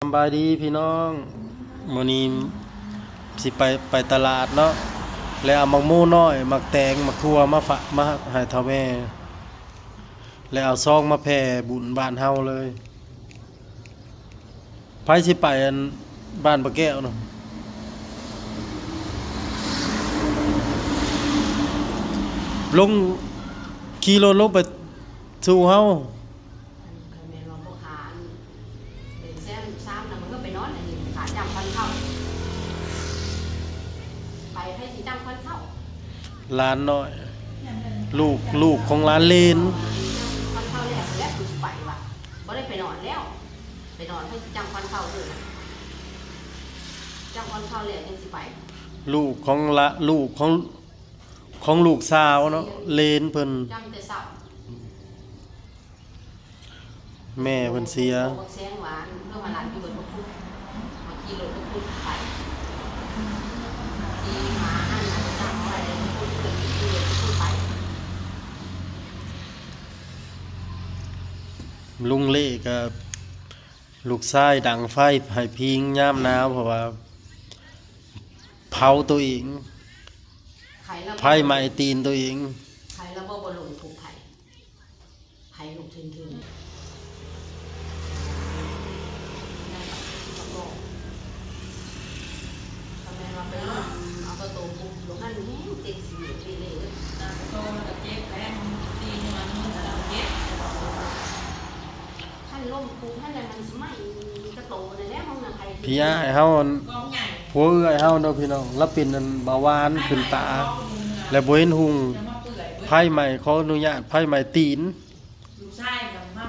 ສຳບາຍດີພີ່ນ້ອງ ມື້ນີ້ຊິໄປ ໄປຕະຫຼາດເນາະ ແລ້ວເອົາໝາກໂມນ້ອຍ ໝາກແຕງ ໝາກຖົ່ວມາຝາກ ມາໃຫ້ເຖົ້າແມ່ ແລ້ວເອົາຊອງມາແຜ່ບຸນບ້ານເຮົາເລີຍ. ໃຜຊິໄປອັນບ້ານປາແກ້ວນະ? ລົງ ຂີ່ລົດລົງໄປສູ່ເຮົາ. ຄັນແມ່ນວ່າບໍ່ຫາອັນເປັນແຊມຊາມນະ ມັນກໍໄປນອນອັນນີ້ ຖ້າຈ້ຳຄວັນເຂົ້າ ໄປໃຜຊິຈ້ຳຄວັນເຂົ້າ? ຫຼານນ້ອຍ ລູກ ລູກຂອງຫຼານເລນ ຈ້ຳຄວັນເຂົ້າແລ້ວ ແລ້ວຄືຊິໄປວະ ບໍ່ໄດ້ໄປນອນແລ້ວ ໄປນອນໃຜຊິຈ້ຳຄວັນເຂົ້າເດີ ຈ້ຳຄວັນເຂົ້າແລ້ວຈັ່ງຊິໄປ ລູກຂອງລະ ລູກຂອງ ຂອງລູກສາວເນາະ ເລນເພິ່ນ ຈ້ຳແຕ່ເຊົ້າ. ແມ່ເພິ່ນເສຍ ບອກບັກແຊງວ່າ ເພື່ອມາລັດຢູ່ເບີດບໍ່ພຸດ ມາຂີ່ລົດບໍ່ພຸດໄປ ຂີ່ມາອັນນັ້ນຈັກໄປ ບໍ່ພຸດເພິ່ນຂີ່ລົດບໍ່ພຸດໄປ. ລຸງເລກະ ລູກຊາຍດັງໄຟໃຫ້ພິງຍາມໜາວ ເພາະວ່າເຜົາໂຕເອງ ໄຟໄໝ້ຕີນໂຕເອງ ໃຜລະບໍ່ ບໍ່ລົງຄຸກໃຜ ໃຜລຸກເທິງໆ ນັ້ນກໍຄືປະກອບ ຄັນແມ່ນວ່າໄປລົງເອົາປະຕູປຸບ ລົງຫັ້ນແຮງເຕັມຊີວິດເລີຍ ຕາໂຕແລ້ວກໍເຈັບແລ້ວ ຕີນມັນມັນກໍເຈັບ ຄັນລົງປຸບຫັ້ນແຫຼະມັນຊິໄໝ້ກະໂຕນັ້ນແຫຼະ ເຮົານະໃຜ ພີ່ອ້າຍເຮົາ ອັນ ກອງໃຫຍ່ ຜົວເອື້ອຍເຮົາເນາະພີ່ນ້ອງ ລາວເປັນອັນເບົາຫວານຂຶ້ນຕາ ແລະບໍ່ເຫັນຮຸ່ງ ໄຟໄໝ້ ຂໍອະນຸຍາດ ໄຟໄໝ້ຕີນ ລູກຊາຍກໍມາ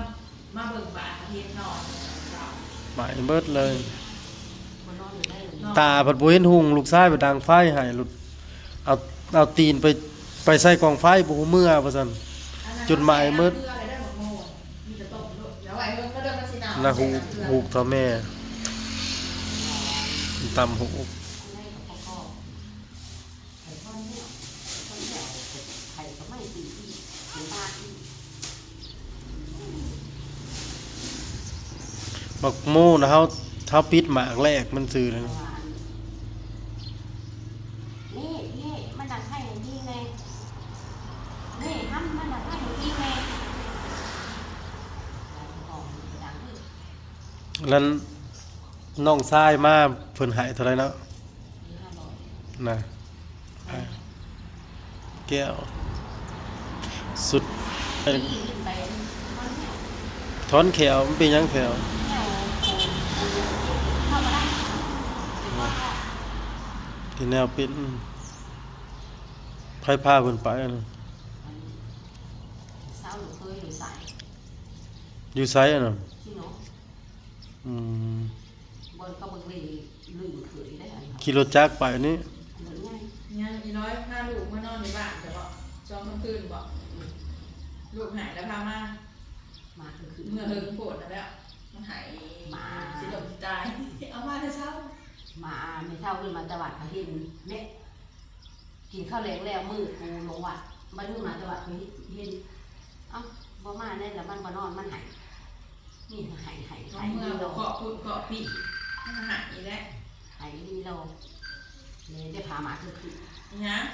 ມາເບິ່ງບາດເຮັດນອນ ໄໝ້ເບິດເລີຍ ຕາພັດບໍ່ເຫັນຮຸ່ງ ລູກຊາຍໄປດັງໄຟໃຫ້ ເອົາ ເອົາຕີນໄປ ໄປໃສ່ກອງໄຟ ບໍ່ຮູ້ເມືອວ່າຊັ້ນ ຈົນໄໝ້ເບິດ ນະ ຫູກ ຫູກເຖົ້າແມ່ ຕຳຫູກ ບັກໂມນະ ເຮົາ ເຮົາປິດໝາກແລກມັນຊື່ນະ ນີ້ ນີ້ ມັນດັງໄຟໃຫ້ພິງແດ່ ນີ້ ຫ້ຳມັນດັງໄຟໃຫ້ພິງແດ່ ນັ້ນ ນ້ອງຊາຍມາເພິ່ນໃຫ້ເທົ່າໃດເນາະ ນະ ອ່າ ແກ້ວ ສຸດ ຖອນແຂ້ວ ມັນເປັນຫຍັງແຂ້ວ ທີ່ແນວເປັນ ໃຜພາເພິ່ນໄປ ອັນ ສາວລູກເຂີຍຢູ່ໃສ ຢູ່ໃສອັນນັ້ນ ທີ່ເນາະ ອືມ ບ່ອນເຂົາບັກເລ ລືມເຂີຍໄດ້ ຂີ່ລົດຈັກໄປນີ້ ຍັງອີນ້ອຍພາລູກມານອນຢູ່ບ້ານແຕ່ວ່າ ສອງສາມຄືນບໍ ອືມ ລູກໃຫ້ແລ້ວພາມາ ມາຄືນ ເມື່ອເຫິງໂພດຫັ້ນແຫຼະ ມັນໃຫ້ ມາ ຊິລົມຊິຕາຍ ເອົາມາແຕ່ເຊົ້າ ມາ ແມ່ເຖົ້າຂຶ້ນມາແຕ່ວັດກໍເຫັນແຫຼະ ກິນເຂົ້າແລງແລ້ວ ມື້ກູລົງວັດ ບັດນີ້ມາແຕ່ວັດກໍເຫັນ ເອົ້າ ບໍ່ມາແນ່ລະ ມັນບໍ່ນອນ ມັນໄຫ້ ນີ້ໄຫ້ ໄຫ້ ໄຫ້ ເມື່ອບໍ່ເຄາະພຸ້ນເຄາະພີ້ ມັນກໍໄຫ້ອີກແຫຼະ ໄຫ້ອີ່ຫຼີໂລດ ແມ່ນໄດ້ພາມາເທື່ອຄືນ ອີຫຍັງ?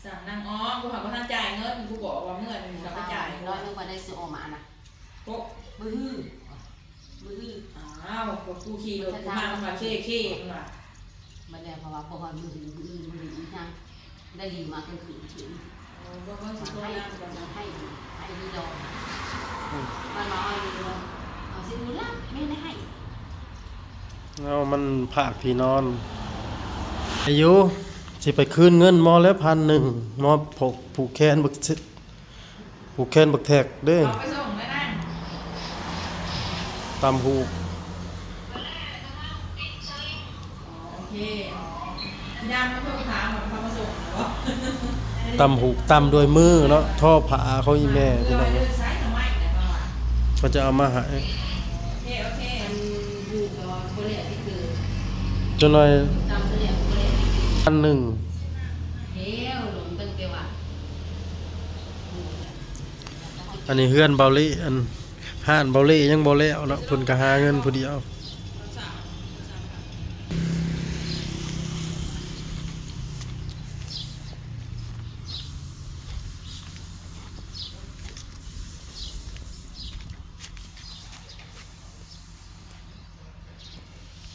ສັ່ງນາງອອມ ກູຫາບໍ່ທັນຈ່າຍເງິນ ກູບອກວ່າເມື່ອນີ້ ເຂົາໄປຈ່າຍ ຮ້ອຍໜຶ່ງ ບໍ່ໄດ້ຊື້ອອມມານະ ໂປະ ມື້ຮື ມື້ຮື ອ້າວ ກໍກູຂີ່ລົດກູມາ ມັນວ່າເຄເຄ ມັນວ່າ ບັດແລ້ວເຂົາວ່າບໍ່ຮອດມື້ຮື ມື້ອື່ນ ມື້ດີອີກຫຍັງ ໄດ້ລີມາກາງຄືນ ຄືນ ເອີ ເບິ່ງ ເບິ່ງຊິໂທນຳກ່ອນ ໃຫ້ ໃຫ້ດີດອກ ອືມ ມັນວ່າເອົາ ເອົາຊິບໍ່ລັບ ແມ່ນໄດ້ໃຫ້ ເອົາ ມັນພາກທີ່ນອນ ໄດ້ຢູ່ ຊິໄປຄືນເງິນໝໍແລ້ວພັນໜຶ່ງ ໝໍຜູກແຂນບັກ ຜູກແຂນບັກແທັກເດ້ ເອົາໄປສົ່ງແລ້ວນະ ຕຳຫູກ ອໍ ໂອເຄ ອີດຳມາໂທຖາມວ່າເຂົາມາສົ່ງແລ້ວບໍ່ ຕຳຫູກ ຕຳດ້ວຍມືເນາະ ທໍຜ້າຂອງອີ່ແມ່ພີ່ນ້ອງ ເຂົາຈະເອົາມາໃຫ້ ໂອເຄ ໂອເຄ ອັນຫູກກໍບໍ່ແລ້ວຕິເກີ ຈັກໜ່ອຍ ຕຳກໍແລ້ວ ອັນໜຶ່ງ ແລ້ວລົງຕັ້ງແຕ່ວ່າ ອັນນີ້ເຮືອນເບົາລີ ອັນ ຮ້ານເບົາເລ່ຍັງບໍ່ແລ້ວເນາະ ເພິ່ນກໍຫາເງິນຜູ້ດຽວ.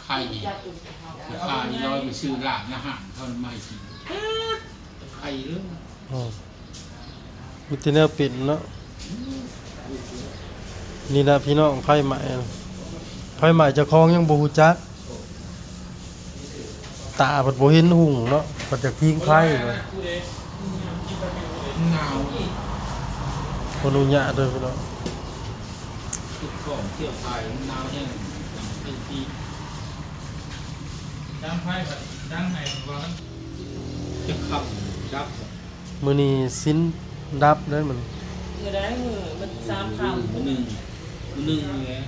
ໄຂ່ນີ້ ລາຄານີ້ຮ້ອຍໄປຊື້ຮ້ານອາຫານເຂົາມາໃຫ້ກິນ ໄຂ່ເດີ. ອໍ ມີແຕ່ແນວເປັນເນາະ. ນີ້ນະພີ່ນ້ອງ ໄຟໄໝ້ ໄຟໄໝ້ເຈົ້າຂອງຍັງບໍ່ຮູ້ຈັກ. ຕາເພິ່ນບໍ່ເຫັນຮຸ່ງເນາະ ເພິ່ນຈະພິງໄຟເນາະ. ໜາວ ຂໍອະນຸຍາດເດີພີ່ນ້ອງ. ເກັບຂອງເຄື່ອງຂາຍມັນໜາວແຮງ ດັງໄຟບັດດັງໃຫ້ວ່າມັນຈະຄ່ຳດັບ. ມື້ນີ້ສິນດັບເດ້ມັນ ມື້ໃດ ມື້ມັນສາມຄ່ຳ ມື້ໜຶ່ງ ມື້ໜຶ່ງນີ້ແຫຼະ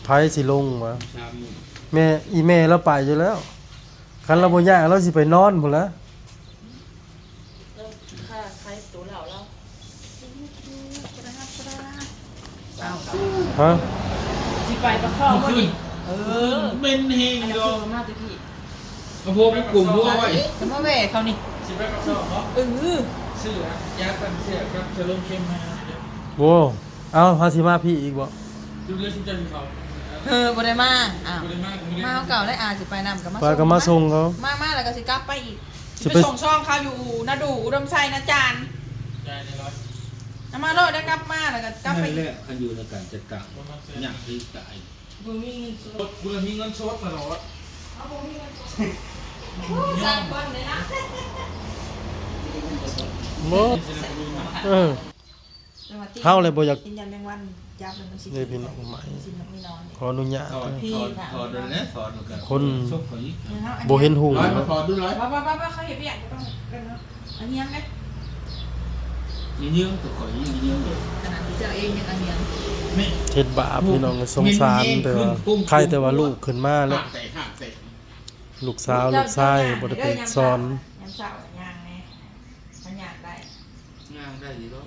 ໃຜຊິລົງວະ ສາມມື້. ແມ່ ອີແມ່ລາວໄປຢູ່ແລ້ວ ຄັນລາວບໍ່ຍ້າຍລາວຊິໄປນອນພຸ້ນລະ. ເອີ ຄ່າຂາຍໂຕເຫຼົ້າລາວ. ອ້າວ ຮະ ຊິໄປປາກຊ່ອງບໍ່ນີ້? ເອີ ເປັນແຮງຢູ່ດອກ ມາແຕ່ກີ້ ເອົາພວກໄປກຸມຫົວໄວ້ ກໍມາແວ່ເຂົານີ້. ຊິໄປປາກຊ່ອງບໍ່? ເອີ ຊື້ຢາກັນເຊື້ອກັບສະໂລມເຂັມມາ. ໂອ້ ເອົ້າ ເຮົາຊິມາພີ້ອີກບໍ່? ເອີ ບໍ່ໄດ້ມາ. ອ້າວ ມາເຮົາເກົ່າໄດ້ ອາ ຊິໄປນຳກໍມາ ຂ້ອຍກໍມາສົ່ງເຂົາ ມາ ມາແລ້ວກໍຊິກັບໄປອີກ. ຊິໄປ ຊິໄປສົ່ງຊອງເຂົາຢູ່ນາດູ ອຸດົມໄຊ ນາຈານ ຈ່າຍໄດ້ຮ້ອຍ ເອົາມາໂລດ ແລ້ວກັບມາແລ້ວກໍກັບໄປອີກ. ນັ້ນແຫຼະ ຄັນຢູ່ໃນການຈັດການຍາກທີ່ຕາຍ. ບໍ່ມີເງິນສົດ ບໍ່ມີເງິນສົດຕະຫຼອດ ເຮົາບໍ່ມີເງິນສົດ ສ້າງຄົນເດ້ນະ ບໍ່ ເອີ. ເຮົາແຫຼະບໍ່ຢາກ ກິນຢາແມງວັນ ຈັບແລ້ວມັນຊິ ເດ້ພີ່ນ້ອງ ໄໝ້ ຊິມີນອນ. ຂໍອະນຸຍາດ ຖອນ ຖອນ ຖອນໂດນແລ້ວ ຖອນ ຄົນ ສົກເຂົາອີກ ບໍ່ເຫັນຫຸ່ງເນາະ. ຖອນດູຫຼາຍ ບໍ່ ບໍ່ ບໍ່ ເຂົາເຮັດວຽກ ບໍ່ຕ້ອງເປັນເນາະ ອັນຫຍັງເດ້ ອີຫຍັງຕົວຂ້ອຍອີຫຍັງເດ້ ຂະໜາດເຈົ້າເອງຍັງອັນຫຍັງ ເຮັດບາບພີ່ນ້ອງ ສົງສານ ແຕ່ວ່າໃຄແຕ່ວ່າລູກຂຶ້ນມາແລ້ວ ລູກສາວ ລູກຊາຍບໍ່ໄດ້ໄປສອນ ຍາມເຊົ້າຍ່າງແດ່ ມັນຍ່າງໄດ້ ຍ່າງໄດ້ຢູ່ດອກ.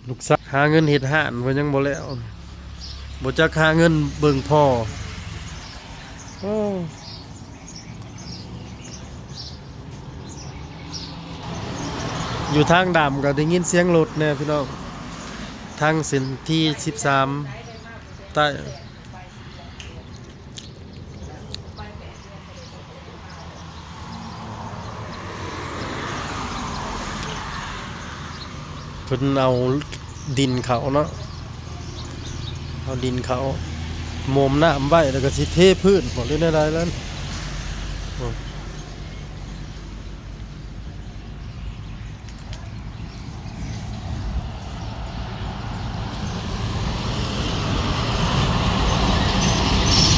ລູກຊາຍຫາເງິນເຮັດຮ້ານເພິ່ນຍັງບໍ່ແລ້ວ ບໍ່ຈັກຫາເງິນເບິ່ງພໍ່. ໂອ້ ຢູ່ທາງດຳກໍໄດ້ຍິນສຽງລົດແດ່ພີ່ນ້ອງ ທາງເສັ້ນທີສິບສາມໃຕ້. ເພິ່ນເອົາດິນເຂົ້າເນາະ ເອົາດິນເຂົ້າໂມມນ້ຳໄວ້ ແລ້ວກໍຊິເທພື້ນບໍ ຫຼືແນວໃດແລ້ວ.